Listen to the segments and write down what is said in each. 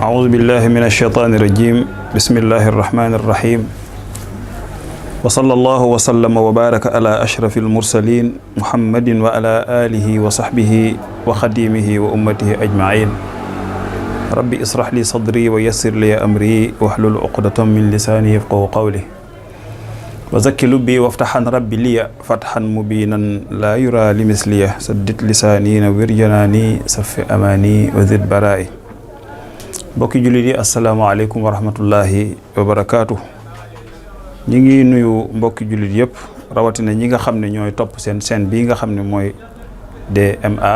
أعوذ بالله من الشيطان الرجيم بسم الله الرحمن الرحيم وصلى الله وسلم وبارك على أشرف المرسلين محمد وعلى آله وصحبه وخديمه وأمته أجمعين ربي اسرح لي صدري ويسر لي أمري واحلل عقدة من لساني يفقهوا قولي وزكي لبي وافتحا ربي لي فتحا مبينا لا يرى لمثليه سدد لساني نوّر جناني صف أماني وزد برائي bokki jullit yi asalaamaaleykum wa rahmatullahi wa barakaatu. ñi ngi nuyu mbokki jullit yëpp rawatina ñi nga xam ne ñooy topp seen chaîne bii nga xam ne mooy DMA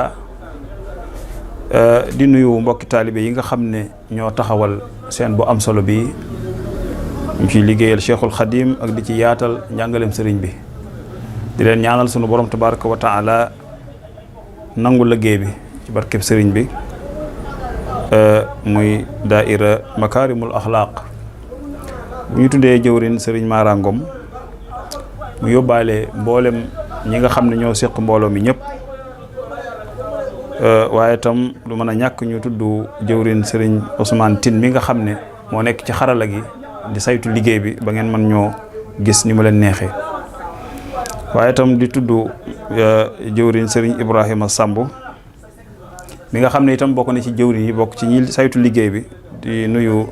di nuyu mbokki taalibe yi nga xam ne ñoo taxawal chaîne bu am solo bi ñu ciy liggéeyal Cheikhul Khadim ak di ci yaatal njàngalem sëriñ bi di leen ñaanal sunu borom tabaraka wa taala nangu liggéey bi ci barkeb sëriñ bi muy daaira makaarimul axlaaq bu ñu tuddee jëwrin sëriñ Mara Ngom mu yóbbaale mboolem ñi nga xam ne ñoo seq mbooloo mi ñëpp waaye tam du mën a ñàkk ñu tudd jëwrin sëriñ Ousmane Tine mi nga xam ne moo nekk ci xarala gi di saytu liggéey bi ba ngeen mën ñoo gis ni mu leen neexee waaye tam di tudd jëwrin sëriñ Ibrahima Samb mi nga xam ne itam bokk na ci jëwriñ yi bokk ci ñi saytu liggéey bi di nuyu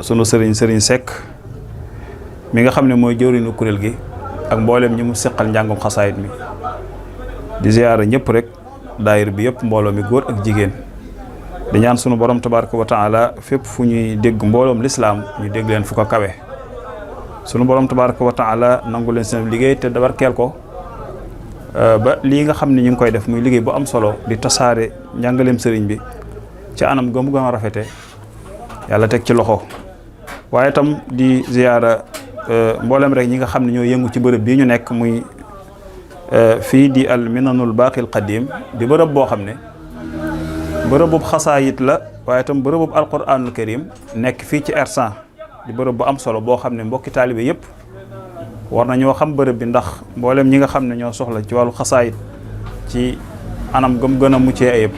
sunu sëriñ Seck mi nga xam ne mooy jëwriñu kuréel gi ak mboolem ñi mu seqal njàngum xasaayit mi di ziyaara ñëpp rek daayir bi yëpp mbooloo mi góor ak jigéen di ñaan sunu borom tabaraka wa taala fépp fu ñuy dégg mbooloom lislaam ñu dégg leen fu ko kawe sunu borom tabaraka wa taala nangu leen seen liggéey te dabarkeel ko ba lii nga xam ne ñu ngi koy def muy liggéey bu am solo di tasaare njàngaleem sëriñ bi ci anam gëmu gën a rafete yàlla teg ci loxo waaye itam di ziyaara mboolem rek ñi nga xam ne ñoo yëngu ci bërëb bii ñu nekk muy fii di al minanul baaqil qadim di bërëb boo xam ne bërëbub xasaayit la waaye itam bërëbub alquranul karim nekk fii ci R100 di bërëb bu am solo boo xam ne mbokki taalibe yëpp war na ñoo xam bërëb bi ndax mboolem ñi nga xam ne ñoo soxla ci wàllu xasaayit ci anam gëm gën a muccee ayëpp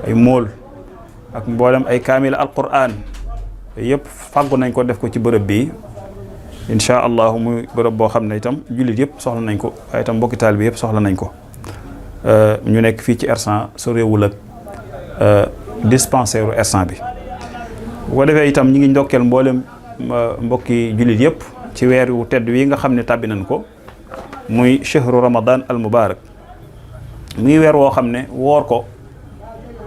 ay móol ak mboolem ay kaamil alquran yëpp fàggu nañ ko def ko ci bërëb bi incha allahu muy bërëb boo xam ne itam jullit yëpp soxla nañ ko waaye itam mbokki taalibe yëpp soxla nañ ko ñu nekk fii ci R100 soreewul ak dispensaire R100 bi bu ko defee itam ñi ngi ndokkeel mboolem mbokki jullit yëpp ci weer wu tedd wi nga xam ne tàbbi nañ ko muy chahru ramadan al mubarak muy weer woo xam ne woor ko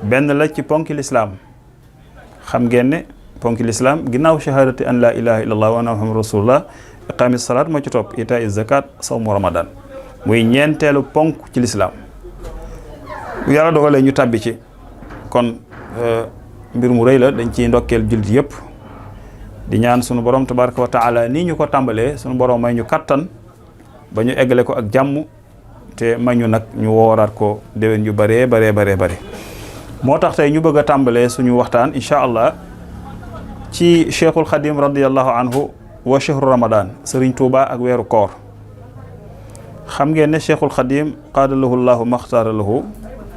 benn la ci ponki lislaam xam ngeen ne ponki lislaam ginnaaw shahadati an la ilaha illallah wa anna muhammad rasulullah iqaami salaat moo ci topp itaa zakat sawmu ramadan muy ñeenteelu ponk ci lislaam bu yàlla dogalee ñu tàbbi ci kon mbir mu rëy la dañ ciy ndokkeel jullit yëpp di ñaan sunu borom tabaraka wa taala nii ñu ko tàmbalee sunu borom may ñu kattan ba ñu eggale ko ak jàmm te may ñu nag ñu wooraat ko déwén yu baree bare moo tax tey ñu bëgg a tàmbalee suñu waxtaan incha allah ci cheikhul xadim radiallahu anhu wa chehru ramadan sëriñ Tuuba ak weeru koor xam ngeen ne cheikhul xadim qaadalahu llahu maxtaara lahu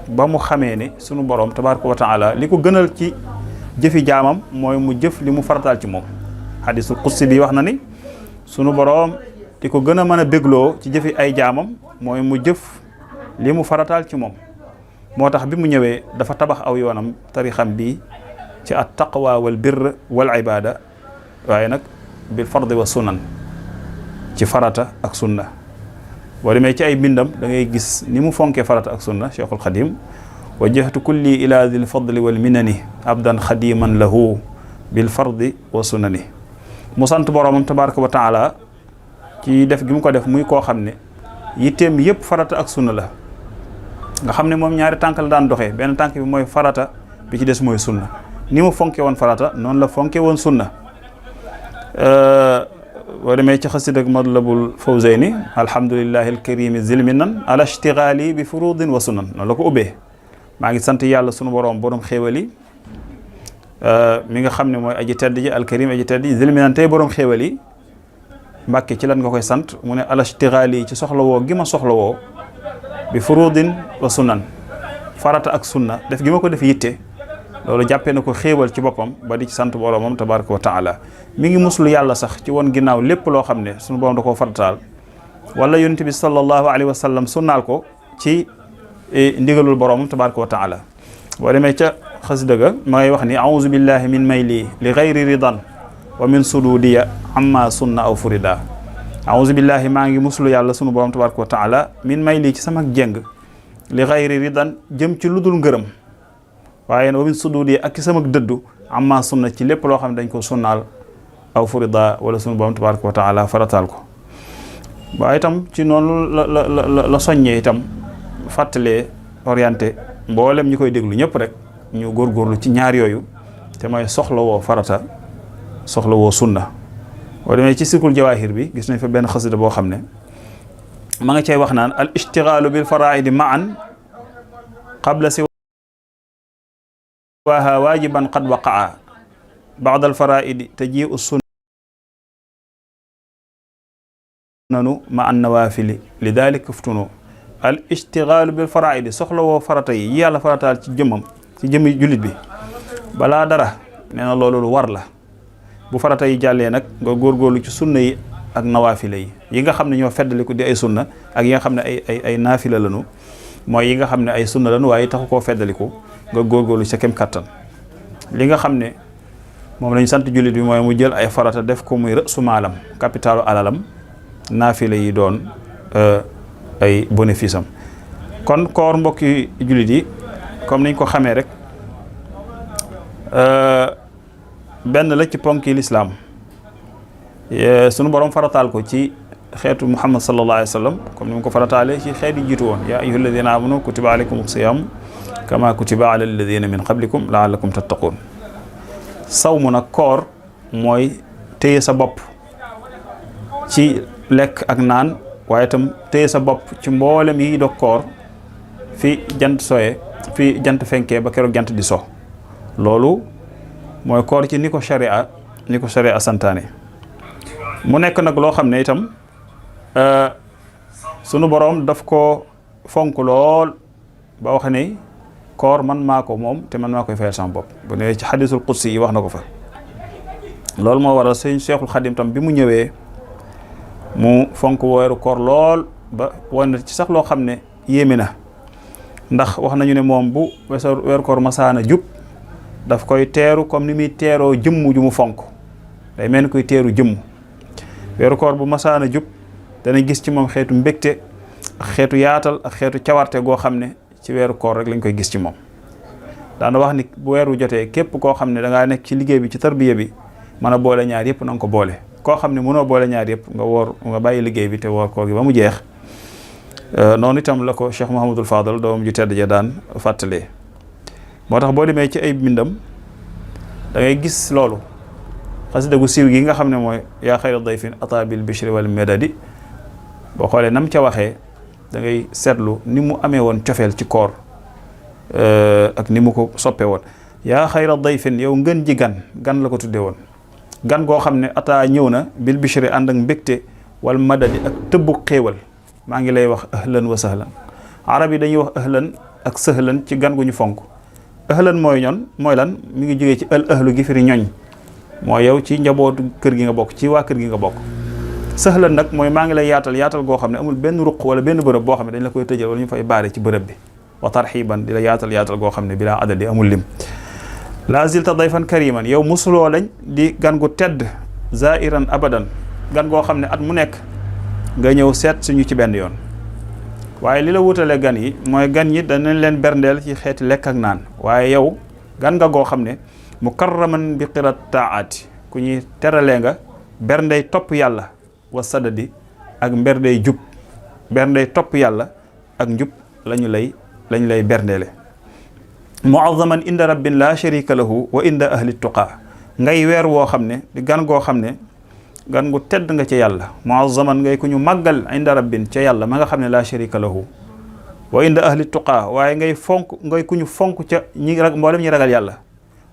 ba mu xamee ne sunu borom tabaraka wa taala li ko gënal ci jëfi jaamam mooy mu jëf li mu farataal ci moom hadisul qudsi bi wax na ni sunu boroom di ko gën a mën a bégloo ci jëfi ay jaamam mooy mu jëf li mu farataal ci moom moo tax bi mu ñëwee dafa tabax aw yoonam tarixam bi ci at taqwa wal birr wal ibada waaye nag bil fardi wa sunan ci farata ak sunna boo demee ci ay mbindam da ngay gis ni mu fonkee farata ak sunna cheikhul xadim wajjahtu kulli ila dil fadli wal minani abdan xadiman lahu bil fardi wa sunani mu sant boroomam tabaraka wa taala ci def gi mu ko def muy koo xam ne yitteem yëpp farata ak sunna la nga xam ne moom ñaari tànk la daan doxee benn tànk bi mooy farata bi ci des mooy sunna ni mu fonke woon farata noonu la fonke woon sunna boo demee ci xasid ak Matlabul Fawzayni alhamdulillahi alkarimi zilminan ala ishtigali bi furudin wa sunan noonu la ko ubbee maa ngi sant yàlla sunu borom xéewali mi nga xam ne mooy aji tedd ji alkarim aji tedd ji zilminan tey borom xéewal yi mbàkke ci lan nga koy sant mu ne ala ishtigali ci soxla woo gi ma soxla woo bi furudin wa sunan farata ak sunna def gi ma ko def yitte loolu jàppee na ko xéewal ci boppam ba di ci sant boroomam tabaraka wa taala mi ngi muslu yàlla sax ci woon ginnaaw lépp loo xam ne suñu borom da koo farataal wala yonent bi sallallahu alayhi wa sallam sunnaal ko ci ndigalul boroomam tabaraka wa taala boo demee ca xasida ga ma ngay wax ni a'uuzu billahi min mayli li gayri ridan wa min sududiya amma sunna aw furida a'uuzu billahi maa ngi muslu yàlla sunu borom tabaraka wa taala min mayli ci sama jeng li gayri ridan jëm ci ludul ngërëm waaye wa min sududiya ak ci sama dëddu amma sunna ci lépp loo xam ne dañ ko sunnaal aw furida wala sunu borom tabaraka wa taala farataal ko waaye itam ci noonu la soññee itam fàttalee orienté mboolem ñi koy déglu ñëpp rek ñu góorgóorlu ci ñaar yooyu te mooy soxla woo farata soxla woo sunna boo demee ci sikul jawahir bi gis nañ fa benn xasida boo xam ne ma nga cay wax naan al ishtigaalu bil faraidi maan qabla siwaha waajiban qad waqaa baada al faraidi tajiu sunnanu ma an nawafili lidalika ftunu al ishtigaalu bil faraidi soxla woo farata yi yàlla farataal ci jëmmam ci jëmmi jullit bi balaa dara nee na loolu lu war la bu farata yi jàllee nag nga góorgóorlu ci sunna yi ak nawaafila yi nga xam ne ñoo feddaliku di ay sunna ak yi nga xam ne ay naafila lanu mooy yi nga xam ne ay sunna lanu waaye taxu koo feddaliku nga góorgóorlu sa kem kattan li nga xam ne moom lañu sant jullit bi mooy mu jël ay farata def ko muy rësu maalam capitalu alalam naafila yi doon ay bénéfice am kon koor mbokki jullit yi comme niñ ko xamee rek benn la ci ponki lislaam sunu borom farataal ko ci xeetu muhammad sallallahu alayhi wa sallam comme ni mu ko farataalee ci xeet yi jiitu woon yaa ayyuha alladina amanu kutiba alaykum siyam kama kutiba ala alladina min qablikum laallakum tattaqun sawmu nag koor mooy téye sa bopp ci lekk ak naan waaye itam téye sa bopp ci mboolem yi dog koor fi jant soye fi jant fenkee ba keroog jant di so loolu mooy koor ci ni ko sharia santaane mu nekk nag loo xam ne itam sunu boroom daf ko fonk lool ba wax ne koor man maa ko moom te man maa koy fayal sama bopp bu ne ci xadisul qudsi yi wax na ko fa loolu moo waral sëñ Cheikhul Xadim tam bi mu ñëwee mu fonk weeru koor lool ba wane ci sax loo xam ne yéeme na ndax wax nañu ne moom bu weeru koor masaana jub daf koy teeru comme ni muy teeroo jëmm ju mu fonk day mel ni koy teeru jëmm weeru koor bu masaana jub dana gis ci moom xeetu mbégte ak xeetu yaatal ak xeetu cawarte goo xam ne ci weeru koor rek lañ koy gis ci moom daana wax ni bu weeru jotee képp koo xam ne dangaa nekk ci liggéey bi ci tarbiya bi mën a boole ñaar yëpp na nga ko boole koo xam ne mënoo boole ñaar yëpp nga bàyyi liggéey bi te woor koor gi ba mu jeex noonu itam la ko Cheikh Mouhamadul Fadal doomam ju tedd ja daan fàttalee moo tax boo demee ci ay bindam da ngay gis loolu xasida gu siiw gi nga xam ne mooy yaa xayra dayfin ata bil bishri wal medadi boo xoolee nam ca waxee da ngay seetlu ni mu amee woon cofeel ci koor ak ni mu ko soppe woon yaa xayra dayfin yow ngën ji gan la ko tuddee woon gan goo xam ne ata ñëw na bil bishri ànd ak mbégte wal madadi ak tëbbu xéewal maa ngi lay wax ahlan wa sahlan arab yi dañuy wax ahlan ak sahlan ci gan gu ñu fonk ahlan mooy lan mi ngi jógee ci ahlu gi firi ñoñ mooy yow ci njabootu kër gi nga bokk ci waa kër gi nga bokk sahlan nag mooy maa ngi lay yaatal goo xam ne amul benn ruq wala benn bërëb boo xam ne dañ la koy tëjal wala ñu fay baare ci bërëb bi wa tarxiban di la yaatal goo xam ne bilaa adadi amul lim la zilta dayfan kariman yow musuloo lañ di gan gu tedd zairan abadan gan goo xam ne at mu nekk nga ñëw seet suñu ci benn yoon waaye li la wutale gan yi mooy gan ñi danañ leen berndeel ci xeeti lekk ak naan waaye yow gan nga goo xam ne mukarraman bi qirat taati ku ñuy teralee nga berndey topp yàlla wa sadadi ak berndey jub berndey topp yàlla ak njub lañu lay berndeele muazzaman inda rabbin la sharika lahu wa inda ahli tuqa ngay weer woo xam ne di gan goo xam ne gan gu tedd nga ca yàlla muazzaman ngay ku ñu màggal inda rabbin ca yàlla ma nga xam ne la sharika lahu wa inda ahli tuqa waaye ngay ku ñu fonk ca mboolem ñi ragal yàlla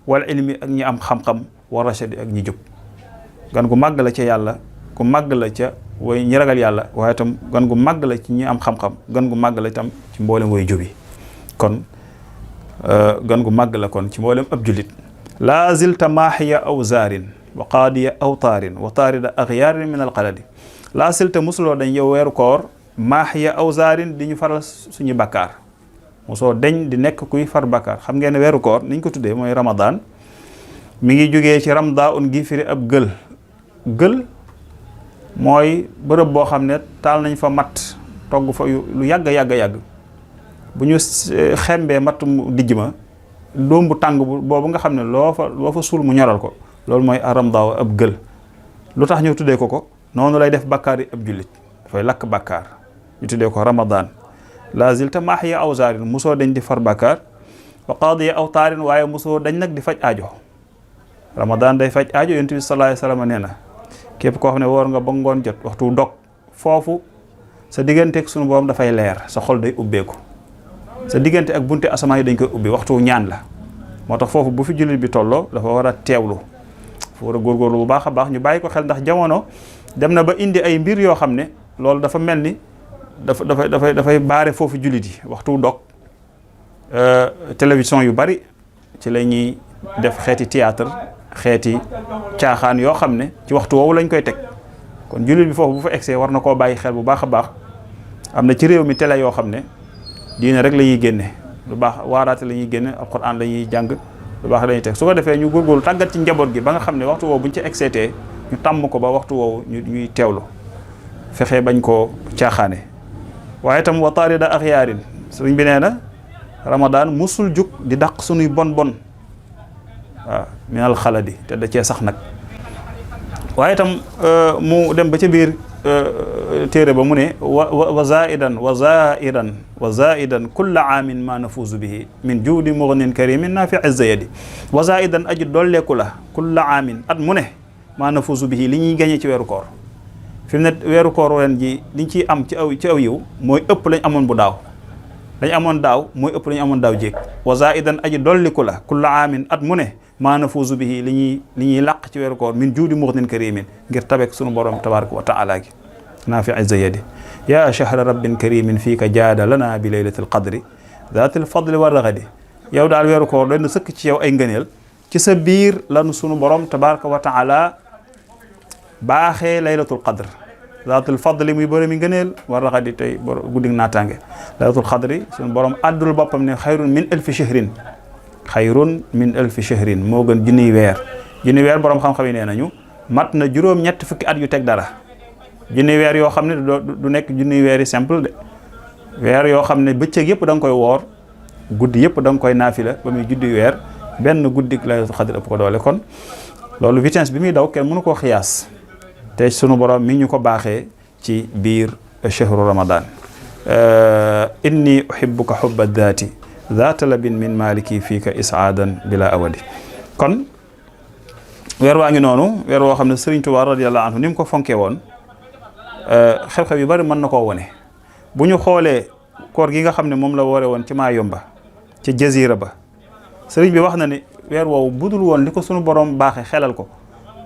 wal ilmi ak ñi am xam-xam wa rashadi ak ñi jub gan gu màgg la ca yàlla ku màgg la ca way ñi ragal yàlla waaye itam gan gu màgg la ci ñi am xam-xam gan gu màgg la itam ci mboolem way jubi kon gan gu màgg la kon ci mboolem ab jullit. laa zilta maaxiya aw zaarin wa qaadiya aw taarin wa taarida axyaarin min alxaladi. laa zilta musuloo dañ yow weeru koor maaxiya aw zaarin di ñu faral suñu bakkaar, mosoo deñ di nekk kuy far bakkaar. xam ngeen ne weeru koor niñ ko tuddee mooy Ramadan mi ngi jógee ci ramda un gi firi ab gël. gël mooy bërëb boo xam ne taal nañ fa matt togg fa lu yàgg bu ñu xembee matt mu dijj ma doom bu tàng boobu nga xam ne loo fa suul mu ñoral ko, loolu mooy ramda ab gël. lu tax ñu tuddee ko noonu lay def bakkaar yi ab jullit, dafay lakk bakkaar, ñu tuddee ko Ramadan. la zilta maaxiya aw zaarin mosoo dañ di far bakkaar, wa qaadiya aw taarin waaye mosoo dañ nag di faj aajo. Ramadan day faj aajo. Yonent bi sallallahu alayhi wa sallam nee na képp koo xam ne woor nga ba ngoon jot waxtu dog foofu sa digganteeg sunu borom dafay leer, sa xol day ubbeeku, sa diggante ak bunte asamaan yi dañ koy ubbi, waxtu ñaan la. moo tax foofu bu fi jullit bi tolloo dafa war a teewlu, dafa war a góorgóorlu bu baax a baax. ñu bàyyi ko xel ndax jamono dem na ba indi ay mbir yoo xam ne loolu dafa mel ni dafay baare foofu jullit yi. waxtu dog télévision yu bari ci la ñuy def xeeti théâtre, xeeti caaxaan yoo xam ne ci waxtu woowu lañ koy teg. kon jullit bi foofu bu fa egsee war na koo bàyyi xel bu baax a baax. am na ci réew mi télé yoo xam ne diine rek la ñuy génne lu baax, waaraate la ñuy génne, alxuraan la ñuy jàng, lu baax la ñuy teg. su ko defee ñu góorgóorlu tàggat ci njaboot gi ba nga xam ne waxtu woowu buñ ci egseetee ñu tàmm ko ba waxtu woowu ñuy teewlu, fexe bañ koo caaxaane. waaye itam wa taarida axyaarin, sëriñ bi nee na Ramadan musul jug di dàq sunuy bon waaw minal xaladi, te da cee sax nag. waaye itam mu dem ba ca biir téere ba mu ne wa zaidan kulla aamin ma nafuuzu bihi min juudi mughnin karimin nafi izzayadi. wa zaidan aji dolleeku la kulla aamin at mu ne ma nafuuzu bihi li ñuy gañee ci weeru koor. fi mu ne weeru koor ren ji liñ ciy am ci aw yiw mooy ëpp lañ amoon bu daaw. lañ amoon daaw mooy ëpp lañ amoon daaw jéeg. wa zaidan aji dolliku la kulla aamin at mu ne maa nafuuzu bihi li ñuy làq ci weeru koor min juudi mughnin karimin ngir tabek sunu borom tabaraka wa taala gi. naafi izza yadi yaa shahra rabbin karimin fii ka jaada lana bi laylatil qadri zaatil fadli wa ragadi. yow daal weeru koor doy na sëkk ci yow ay ngëneel, ci sa biir lanu sunu borom tabaraka wa taala baaxee laylatul qadr. zaatul fadli muy borom yi ngëneel, wa ragadi tey guddig naataange. laylatul qadri sunu borom àddul boppam ne xayrun min alfi shahrin moo gën junniy weer. junniy weer borom xam-xam yi nee nañu mat na juróom-ñett fukki at yu teg dara. junniy weer yoo xam ne du nekk junniy weer yi simple de, weer yoo xam ne bëccëg yëpp da nga koy woor, guddi yëpp da nga koy naafila ba muy juddi weer. benn guddik laylatul qadr ëpp ko doole. kon loolu vitesse bi muy daw kenn mënu koo xiyaas, te sunu borom mi ñu ko baaxee ci biir shahru Ramadan. inni uhibbuka hubba daati zaata labin min maliki fiika isaadan bila awadi. kon weer waa ngi noonu, weer woo xam ne Sëriñ Tuubaa radiyallahu anhu ni mu ko fonkee woon xew-xew yu bari mën na koo wone. bu ñu xoolee koor gi nga xam ne moom la woore woon ci Maayomba ci jazira ba, sëriñ bi wax na ne weer woowu budul woon li ko sunu borom baaxee xelal ko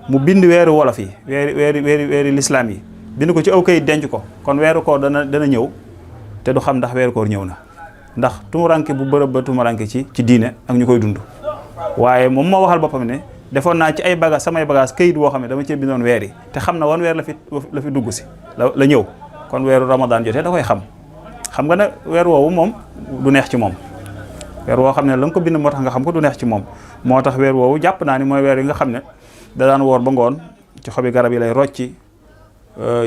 mu bind weeru wolof yi, weeri lislaam yi, bind ko ci aw kayit denc ko, kon weeru koor dana ñëw te du xam ndax weeru koor ñëw na, ndax tumuranke bu bërëb ba tumuranke ci diine ak ñu koy dund. waaye moom moo waxal boppam ne defoon naa ci ay bagage samay bagage kayit woo xam ne dama cee bindoon weer yi, te xam na woon weer la fi dugg si la ñëw. kon weeru Ramadan jotee da koy xam nga ne weer woowu moom du neex ci moom. weer woo xam ne la nga ko bind moo tax nga xam ko du neex ci moom. moo tax weer woowu jàpp naa ni mooy weer yi nga xam ne da daan woor ba ngoon ci xobi garab yi lay rocci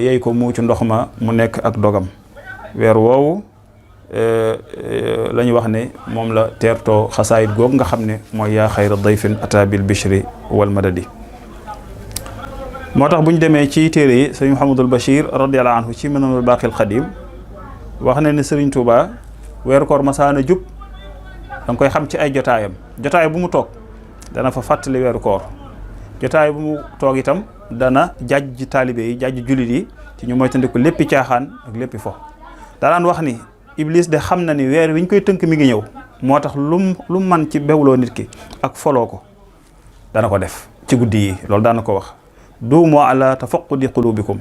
yey ko muucu ndox ma mu nekk ak dogam. weer woowu la ñu wax ne moom la teertoo xasaayit googu nga xam ne mooy yaa xayra dayfin ata bil bishri wal madadi. moo tax bu ñu demee ci téere yi sëriñ Mouhamadul Bachir radiyallahu anhu ci Minanul Baaqil Xadim wax na ne Sëriñ Tuubaa weeru koor masaana jub da nga koy xam ci ay jotaayam. jotaay bu mu toog dana fa fàttali weeru koor. jotaay bu mu toog itam dana jàjj taalibe yi, jàjj jullit yi ci ñu moytandiku léppi caaxaan ak léppi fo. danaan wax ni Iblis de xam na ni weer wi ñu koy tënk mi ngi ñëw, moo tax lu man ci bewloo nit ki ak foloo ko dana ko def ci guddi yi. loolu daana ko wax. duumu ala tafaqudi qulubikum,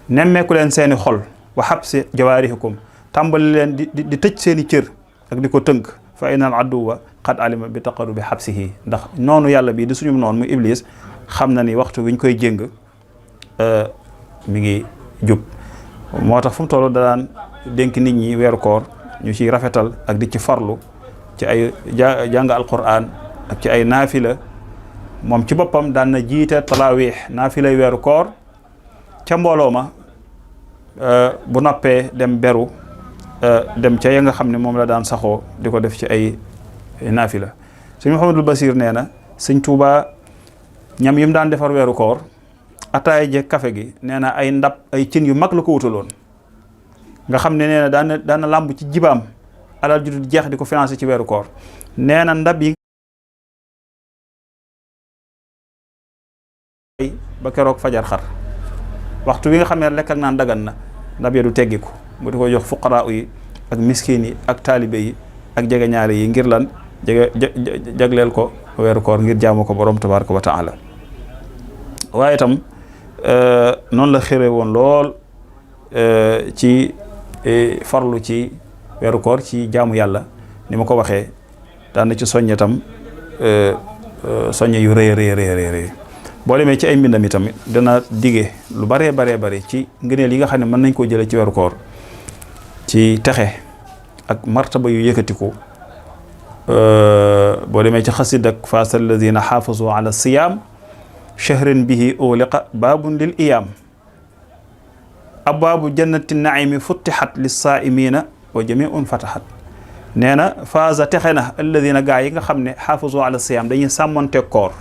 nemmeeku leen seeni xol, wa habsi jawaarihikum, tàmbali leen di tëj seeni cër ak di ko tënk. fa inal aduwa qad alima bi taqarrubi xabsihi ndax noonu yàlla bii di suñu noonu muy iblis xam na ni waxtu wi ñu koy jéng mi ngi jub moo tax fu mu toll da daan dénk nit ñi weeru koor ñu ci rafetal ak di ci farlu ci ay jàng alquran ak ci ay naafila moom ci boppam daan na jiite talaawix naafilay weeru koor ca mbooloo ma bu noppee dem beru dem ca ya nga xam ne moom la daan saxoo di ko def ci ay naafila sëñ Mouhamadul Basir nee na sëñ Tuubaa ñam yi mu daan defar weeru koor ataaya je kafe gi nee na ay ndab ay cin yu mag la ko wutaloon nga xam ne nee na daan na làmb ci jibaam alal ju dul jeex di ko financé ci weeru koor nee na ndab yi ba keroog fajar xar waxtu wi nga xam ne lekk ak naan dagan na ndab ya du teggiku mu di ko jox fuqaraa yi ak miskin yi ak taalibe yi ak jegeñaale yi ngir lan jagleel ko weeru koor ngir jaamu ko borom tabaraka wa taala waaye itam noonu la xëre woon lool ci farlu ci weeru koor ci jaamu yàlla ni ma ko waxee daan na ci soññe tam soññe yu rëy boo demee ci ay mbindam yi tamit dana dige lu baree bari ci ngëneel yi nga xam ne mën nañ koo jëlee ci weeru koor ci texe ak martaba yu yëkkatiku boo demee ci xasid ak faasa alladina xaafazu ala siyaam shahrin bihi uliqa baabun lil iyaam abwaabu jannati naimi futtixat lissaaimina wa jamiun fataxat nee na faasa texe na alladina gaa yi nga xam ne xaafazu ala siyaam dañuy sàmmonteeg koor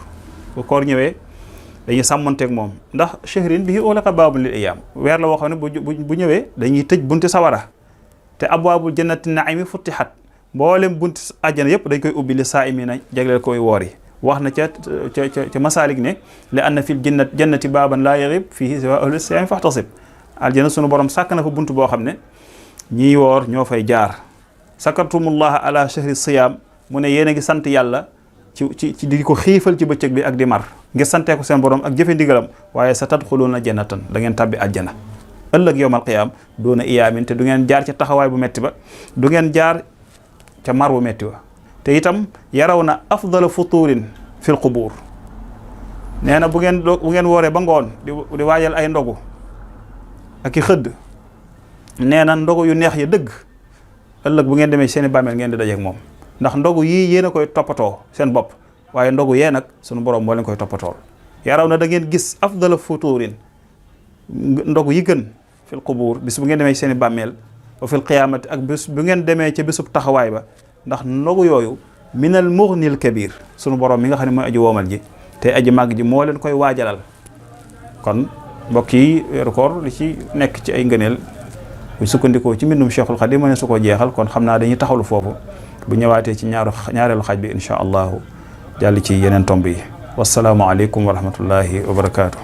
bu koor ñëwee dañuy sàmmonteeg moom ndax shahrin bihi uliqa baabun lil iyaam weer la woo xam ne bu ñëwee dañuy tëj bunti sawara te abwaabul jannati naimi futtixat mboolem bunti àjjana yëpp dañ koy ubbi li saaimina jagleel koy woor yi wax na ca masaalik ne li anna fil jannati baaban laa yaxib fihi siwa ahli siyaam faxtasib aljana sunu borom sàkk na fa bunt boo xam ne ñiy woor ñoo fay jaar sakartumullaha ala shahri siyaam mu ne yéen a ngi sant yàlla ci di ko xiifal ci bëccëg bi ak di mar ngir santee ko seen borom ak jëfe ndigalam waaye sa tadxuluuna jannatan da ngeen tàbbi àjjana ëllëg yowmal qiyaam doona iyaamin te du ngeen jaar ca taxawaay bu metti ba du ngeen jaar ca mar bu metti ba te itam yaraw na afdala futurin fil qubuur nee na bu ngeen wooree ba ngoon di waajal ay ndogu ak i xëdd nee na ndogu yu neex ya dëgg ëllëg bu ngeen demee seeni bàmmeel ngeen di dajeek moom ndax ndogu yii yéen a koy toppatoo seen bopp waaye ndogu yee nag sunu borom moo leen koy toppatool yaraw na da ngeen gis afdala futurin ndogu yi gën fil qubuur bis bu ngeen demee seeni bàmmeel wa fil qiyaamati ak bis bu ngeen demee ca bisub taxawaay ba ndax ndogu yooyu minal mughnil kabir sunu borom mi nga xam ne mooy aji woomal ji te aji màgg ji moo leen koy waajalal kon mbokk yi weeru koor li ci nekk ci ay ngëneel bu sukkandikoo ci mbindum Cheikhul Khadim ma ne su ko jeexal kon xam naa dañuy taxawlu foofu bu ñëwaatee ci ñaareelu xaaj bi incha allahu jàll ci yeneen tomb yi wasalaamu aleykum wa rahmatullahi wa barakaatu.